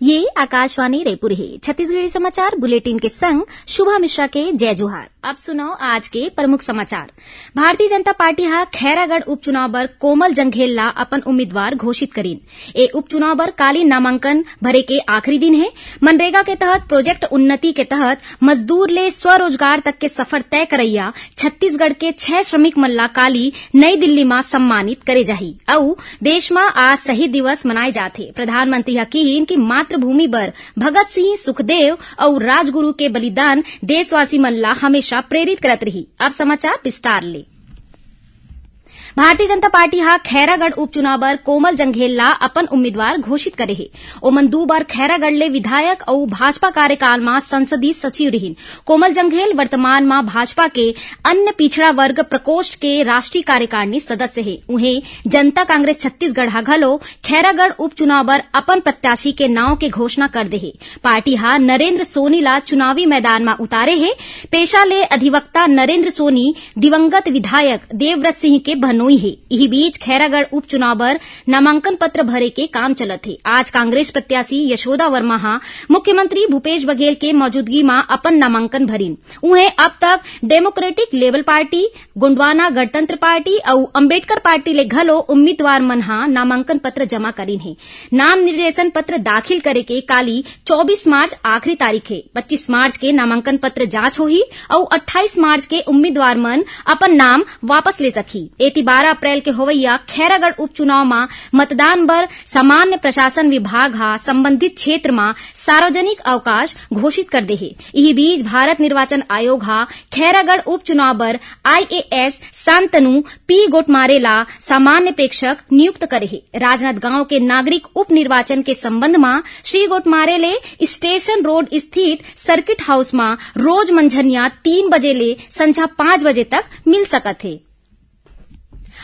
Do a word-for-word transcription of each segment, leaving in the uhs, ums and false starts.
ये आकाशवाणी रायपुर हे। छत्तीसगढ़ी समाचार बुलेटिन के संग शुभा मिश्रा के जय जोहार। अब सुनव आज के प्रमुख समाचार। भारतीय जनता पार्टी ह खैरागढ़ उपचुनाव बर कोमल जंघेल ला अपन उम्मीदवार घोषित करिन। ए उपचुनाव बर काली नामांकन भरे के आखिरी दिन हे। मनरेगा के तहत प्रोजेक्ट उन्नति के तहत मजदूर ले स्वरोजगार तक के सफर तय करइया छत्तीसगढ़ के छह श्रमिक मन ला काली नई दिल्ली म सम्मानित करे जाही। अउ देश म आज शहीद दिवस मनाए जात हे। प्रधानमंत्री ह किहीन कि मातृभूमि बर भगत सिंह, सुखदेव अउ राजगुरु के बलिदान देशवासी मन ला हमेशा प्रेरित करत रही। अब समाचार विस्तार ले। भारतीय जनता पार्टी ह खैरागढ़ उपचुनाव बर कोमल जंघेल ला अपन उम्मीदवार घोषित करे हे। ओमन दू बार खैरागढ़ ले विधायक अउ भाजपा कार्यकाल म संसदीय सचिव रिहिन। कोमल जंघेल वर्तमान म भाजपा के अन्य पिछड़ा वर्ग प्रकोष्ठ के राष्ट्रीय कार्यकारिणी सदस्य हे। उहें, जनता कांग्रेस छत्तीसगढ़ ह घलो खैरागढ़ उपचुनाव बर अपन प्रत्याशी के नांव के घोषणा कर दे हे। पार्टी ह नरेंद्र सोनी ला चुनावी मैदान म उतारे हे। पेशा ले अधिवक्ता नरेंद्र सोनी दिवंगत विधायक देवव्रत सिंह के बहनोई हे। इही बीच, खैरागढ़ उपचुनाव बर नामांकन पत्र भरे के काम चलत हे। आज कांग्रेस प्रत्याशी यशोदा वर्मा ह मुख्यमंत्री भूपेश बघेल के मौजूदगी म अपन नामांकन भरिन। उहें, अब तक डेमोक्रेटिक लेबर पार्टी, गोंडवाना गणतंत्र पार्टी अउ अंबेडकर पार्टी ले घलो उम्मीदवार मन ह नामांकन पत्र जमा करिन हे। नाम निर्देशन पत्र दाखिल करे के काली चौबीस मार्च आखिरी तारीख हे। पच्चीस मार्च के नामांकन पत्र जांच होही अउ अट्ठाईस मार्च के उम्मीदवार मन अपन नाम वापस ले सकही। एती बारह अप्रैल के होवइया खैरागढ़ उपचुनाव म मतदान बर सामान्य प्रशासन विभाग ह संबंधित क्षेत्र म सार्वजनिक अवकाश घोषित कर दे हे। इही बीच, भारत निर्वाचन आयोग ह खैरागढ़ उपचुनाव बर आईएएस शांतनु पी गोटमारे ला सामान्य प्रेक्षक नियुक्त करे हे। राजनांदगांव के नागरिक उप निर्वाचन के संबंध म श्री गोटमारे ले स्टेशन रोड स्थित सर्किट हाउस म रोज मंझनिया तीन बजे ले संझा पाँच बजे तक मिल सकत हे।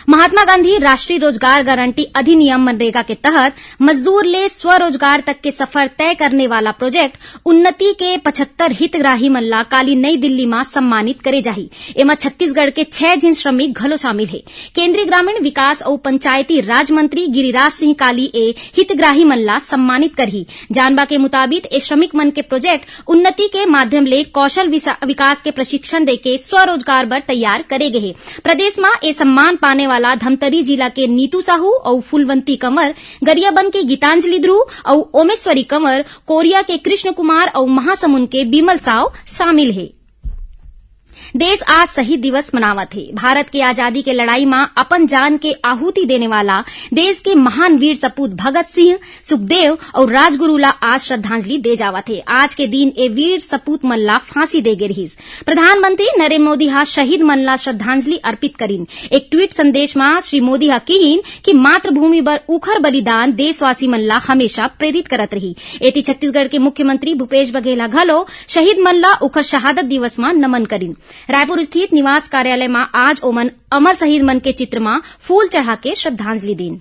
महात्मा गांधी राष्ट्रीय रोजगार गारंटी अधिनियम, मनरेगा के तहत मजदूर ले स्वरोजगार तक के सफर तय करने वाला प्रोजेक्ट उन्नति के पचहत्तर हितग्राही मन ला काली नई दिल्ली म सम्मानित करे जाही। एमा छत्तीसगढ़ के छह झिन श्रमिक घलो शामिल हे। केंद्रीय ग्रामीण विकास अउ पंचायती राज मंत्री गिरिराज सिंह काली ए हितग्राही मन ला सम्मानित करही। जानबा के मुताबिक, ए श्रमिक मन के प्रोजेक्ट उन्नति के माध्यम ले कौशल विसा-, विकास के प्रशिक्षण देके स्वरोजगार बर तैयार करे गे हे। प्रदेश म ए सम्मान पाने वाला धमतरी जिला के नीतू साहू अउ फूलवंती कंवर, गरियाबंद के गीतांजलि ध्रुव अउ ओमेश्वरी कंवर, कोरिया के कृष्ण कुमार अउ महासमुंद के बिमल साव शामिल हे। देश आज शहीद दिवस मनावत हे। भारत के आजादी के लड़ाई म अपन जान के आहुति देने वाला देश के महान वीर सपूत भगत सिंह, सुखदेव अउ राजगुरु ला आज श्रद्धांजलि दे जावत हे। आज के दिन ए वीर सपूत मन ला फांसी दे गे रिहिस। प्रधानमंत्री नरेंद्र मोदी ह शहीद मन ला श्रद्धांजलि अर्पित करिन। एक ट्वीट संदेश म श्री मोदी ह किहिन कि मातृभूमि बर उखर बलिदान देशवासी मन ला हमेशा प्रेरित करत रही। एती छत्तीसगढ़ के मुख्यमंत्री भूपेश बघेल ह घलो शहीद मन ला उखर शहादत दिवस म नमन करिन। रायपुर स्थित निवास कार्यालय म आज ओमन अमर शहीद मन के चित्र म फूल चढ़ा के श्रद्धांजलि दीन।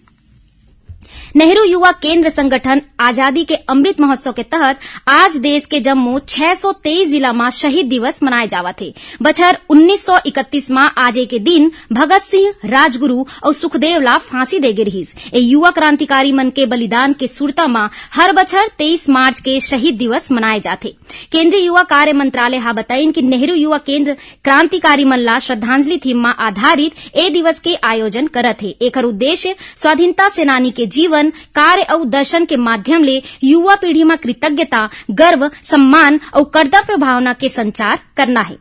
नेहरू युवा केंद्र संगठन आजादी के अमृत महोत्सव के तहत आज देश के जम्मो छह सौ तेईस जिला म शहीद दिवस मनाए जावत हे। बछर उन्नीस सौ इकतीस म आजे के दिन भगत सिंह, राजगुरु अउ सुखदेव ला फांसी दे गे रिहिस। ए युवा क्रांतिकारी मन के बलिदान के सुरता म हर बछर तेईस मार्च के शहीद दिवस मनाए जाथे। केंद्रीय युवा कार्य मंत्रालय ह बताइन कि नेहरू युवा केंद्र क्रांतिकारी मन ला श्रद्धांजलि थीम म आधारित ए दिवस के आयोजन करत हे। एखर उद्देश्य स्वाधीनता सेनानी के जीवन, कार्य अउ दर्शन के माध्यम ले युवा पीढ़ी म कृतज्ञता, गर्व, सम्मान अउ कर्तव्य भावना के संचार करना हे।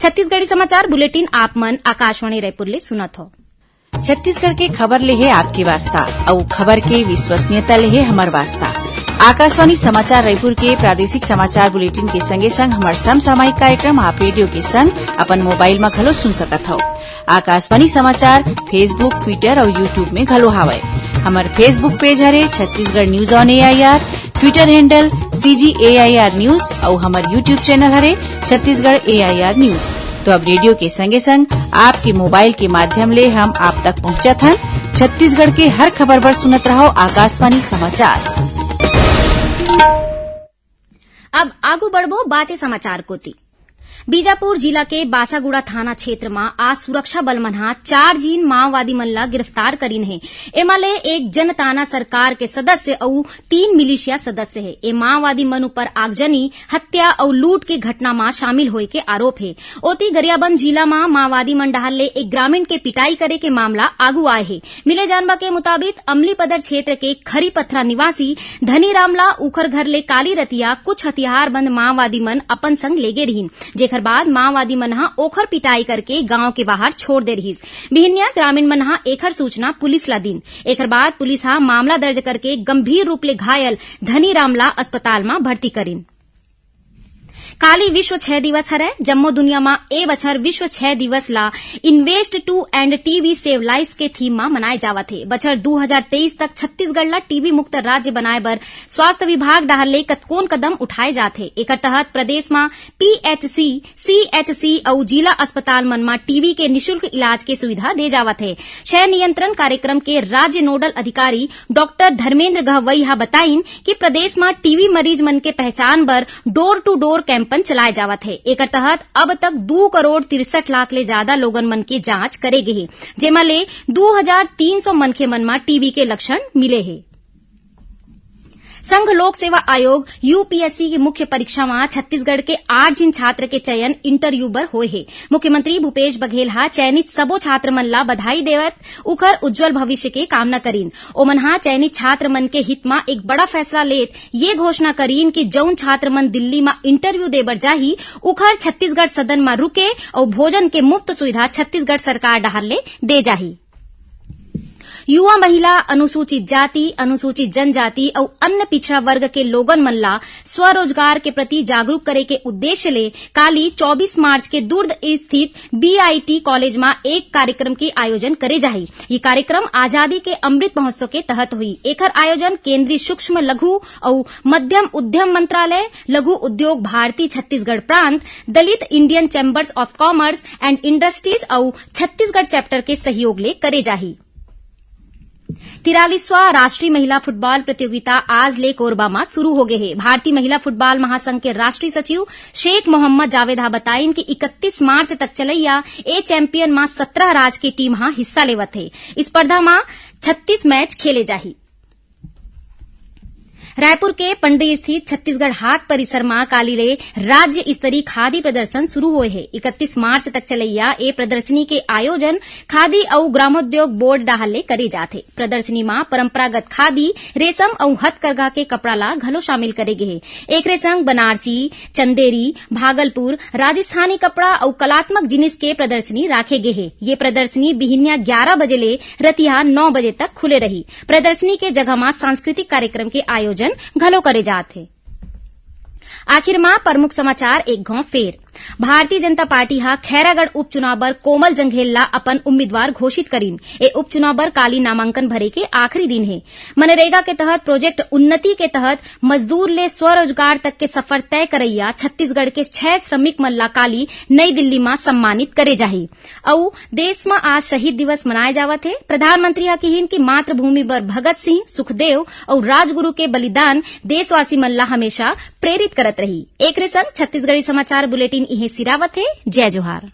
छत्तीसगढ़ी समाचार बुलेटिन आप मन आकाशवाणी रायपुर ले सुनत हो। छत्तीसगढ़ के खबर ले हे आपके वास्ता, अउ खबर के विश्वसनीयता ले हे हमर वास्ता। आकाशवाणी समाचार रायपुर के प्रादेशिक समाचार बुलेटिन के संगे संग हमर समसामयिक कार्यक्रम आप रेडियो के संग अपन मोबाइल म घलो सुन सकत हव। आकाशवाणी समाचार Facebook, Twitter अउ YouTube में घलो हावय। हमर Facebook पेज हरे Chhattisgarh news on AIR, Twitter handle CG AIR news अउ हमर YouTube चैनल हरे छत्तीसगढ़ एआईआर न्यूज। तो अब रेडियो के संगे संग आपके मोबाइल के माध्यम ले हम आप तक पहुंचत हन। छत्तीसगढ़ के हर खबर बर सुनत रहव आकाशवाणी समाचार। अब आगू बढ़बो बाचे समाचार कोति। बीजापुर जिला के बासागुड़ा थाना क्षेत्र म आज सुरक्षा बल मन ह चार झिन माओवादी मन ल गिरफ्तार करिन हे। एमा ले एक जनताना सरकार के सदस्य अउ तीन मिलिशिया सदस्य हे। ए माओवादी मन ऊपर आगजनी, हत्या अउ लूट के घटना म शामिल होय के आरोप हे। ओती गरियाबंद जिला म माओवादी मन डहार ले एक ग्रामीण के पिटाई करे के मामला आगू आए हे। मिले जानबा के मुताबिक अमलीपदर क्षेत्र के खरी पथरा निवासी धनीराम ला उखर घर ले काली रतिया कुछ हथियारबंद माओवादी मन अपन संग लेगे रिहिन, जेखर बाद माओवादी मन ह ओखर पिटाई करके गांव के बाहर छोड़ दे रिहिस। बिहनिया ग्रामीण मन ह एखर सूचना पुलिस ला दिन। एखर बाद पुलिस ह मामला दर्ज करके गंभीर रूप ले घायल धनीराम ला अस्पताल म भर्ती करिन। काली विश्व क्षय दिवस हरय। जम्मो दुनिया म ए बछर विश्व क्षय दिवस ला Invest to End T B Save Lives के थीम म मनाए जावत हे। बछर दू हजार तेईस तक छत्तीसगढ़ ला टीबी मुक्त राज्य बनाए बर स्वास्थ्य विभाग डहार ले कतकोन कदम उठाए जात हे। एकर तहत प्रदेश म पीएचसी, सीएचसी अउ जिला अस्पताल मन म टीबी के निशुल्क इलाज के सुविधा दे जावत हे। क्षय नियंत्रण कार्यक्रम के राज्य नोडल अधिकारी डॉक्टर धर्मेंद्र गहवई ह बताइन कि प्रदेश म टीबी मरीज मन के पहचान बर door to door campaign चलाए जावत हे। एकर तहत अब तक दू करोड़ तिरसठ लाख ले जादा लोगन मन के जांच करे गे हे, जेमा ले दू हजार तीन सौ मनखे मन म टीबी के लक्षण मिले हे। संघ लोक सेवा आयोग, यूपीएससी, के मुख्य परीक्षा म छत्तीसगढ़ के आठ झिन छात्र के चयन इंटरव्यू बर होए हे। मुख्यमंत्री भूपेश बघेल ह चयनित सबो छात्र मन ला बधाई देवत उखर उज्जवल भविष्य के कामना करिन। ओमन ह चयनित छात्र मन के हित म एक बड़ा फैसला लेत ये घोषणा करिन कि जउन छात्र मन दिल्ली म इंटरव्यू दे बर जाही, उखर छत्तीसगढ़ सदन म रुके अउ भोजन के मुफ्त सुविधा छत्तीसगढ़ सरकार डहार ले दे जाही। युवा महिला, अनुसूचित जाति, अनुसूचित जनजाति अउ अन्य पिछड़ा वर्ग के लोगन मन ला स्वरोजगार के प्रति जागरूक करे के उद्देश्य ले काली चौबीस मार्च के दुर्ग स्थित बीआईटी कॉलेज म एक कार्यक्रम के आयोजन करे जाही। ये कार्यक्रम आजादी के अमृत महोत्सव के तहत होही। एखर आयोजन केंद्रीय सूक्ष्म, लघु अउ मध्यम उद्यम मंत्रालय, लघु उद्योग भारती छत्तीसगढ़ प्रांत, Dalit Indian Chambers of Commerce and Industries अउ छत्तीसगढ़ चैप्टर के सहयोग ले करे जाही। तिरालीसवां राष्ट्रीय महिला फुटबॉल प्रतियोगिता आज ले कोरबा म शुरू हो गे हे। भारतीय महिला फुटबॉल महासंघ के राष्ट्रीय सचिव शेख मोहम्मद जावेद ह बताइन कि इकतीस मार्च तक चलइया ए चैंपियन म सत्रह राज के टीम ह हिस्सा लेवत हे। स्पर्धा म छत्तीस मैच खेले जाही। रायपुर के पंडरी स्थित छत्तीसगढ़ हाट परिसर म काली ले राज्य स्तरीय खादी प्रदर्शन शुरू होए हे। इकतीस मार्च तक चलइया ए प्रदर्शनी के आयोजन खादी अउ ग्रामोद्योग बोर्ड डहार ले करे जाथे। प्रदर्शनी म परंपरागत खादी, रेशम अउ हथकरघा के कपड़ा ला घलो शामिल करे गे हे। एकरे संग बनारसी, चंदेरी, भागलपुर, राजस्थानी कपड़ा अउ कलात्मक जिनिस के प्रदर्शनी राखे गे हे। ये प्रदर्शनी बिहिनिया ग्यारह बजे ले रतिहा नौ बजे तक खुले रही। प्रदर्शनी के जगह म सांस्कृतिक कार्यक्रम के आयोजन घलो करे जात हे। आखिर म प्रमुख समाचार एक घांव फेर। भारतीय जनता पार्टी ह खैरागढ़ उपचुनाव बर कोमल जंघेल ला अपन उम्मीदवार घोषित करिन। ए उपचुनाव बर काली नामांकन भरे के आखिरी दिन हे। मनरेगा के तहत प्रोजेक्ट उन्नति के तहत मजदूर ले स्वरोजगार तक के सफर तय करइया छत्तीसगढ़ के छह श्रमिक मन ला काली नई दिल्ली म सम्मानित करे जाही। अउ देश म आज शहीद दिवस मनाए जावत हे। प्रधानमंत्री ह किहिन कि मातृभूमि बर भगत सिंह, सुखदेव अउ राजगुरु के बलिदान देशवासी मन ला हमेशा प्रेरित करत रही। एकरे संग छत्तीसगढ़ी समाचार बुलेटिन इहें सिरावत हे। जय जोहार।